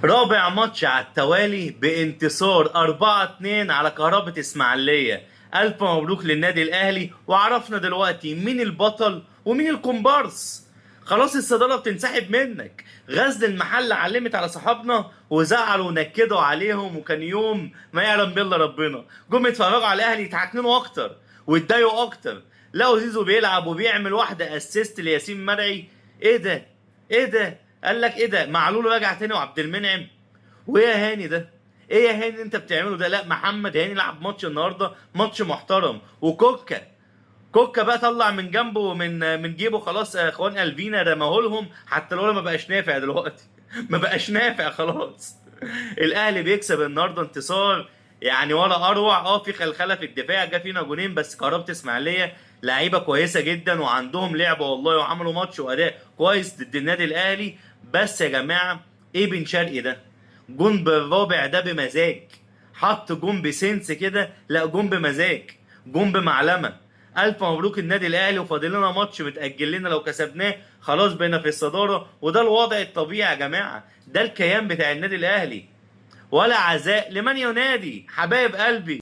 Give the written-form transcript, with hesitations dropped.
رابع ماتش على التوالي بانتصار 4-2 على كهربة اسماعيلية. ألف مبروك للنادي الأهلي، وعرفنا دلوقتي مين البطل ومين الكومبارس. خلاص الصدارة بتنسحب منك. غزل المحل علمت على صحابنا وزعلوا ونكدوا عليهم، وكان يوم ما يعلم بالله ربنا. جم يتفرجوا على الأهلي يتعكننوا أكتر ويتضايقوا أكتر. لقوا زيزو بيلعب وبيعمل واحدة assist لياسين مرعي. ايه ده؟ ايه ده؟ قال لك ايه ده؟ معلول رجع تاني وعبد المنعم. وايه يا هاني ده؟ ايه يا هاني اللي انت بتعمله ده؟ لا، محمد هاني لعب ماتش النهارده، ماتش محترم. وكوكا كوكا بقى طلع من جنبه، من جيبه خلاص. اخوان الفينا رماه لهم، حتى لو ما بقاش نافع دلوقتي. ما بقاش نافع خلاص. الاهلي بيكسب النهارده انتصار يعني ولا اروع. في خلخله في الدفاع، جه فينا جونين، بس كهربة اسماعيليه لعيبة كويسة جدا وعندهم لعبه والله، وعملوا ماتش واداء كويس ضد النادي الاهلي. بس يا جماعة، ايه بن شرقي ده؟ جون بالرابع ده بمزاج، حط جون ب sense كده، لا جون بمزاج، جون بمعلمه. الف مبروك النادي الاهلي، وفاضل لنا ماتش متاجل لنا، لو كسبناه خلاص بقينا في الصدارة. وده الوضع الطبيعي يا جماعة، ده الكيان بتاع النادي الاهلي. ولا عزاء لمن ينادي حبايب قلبي.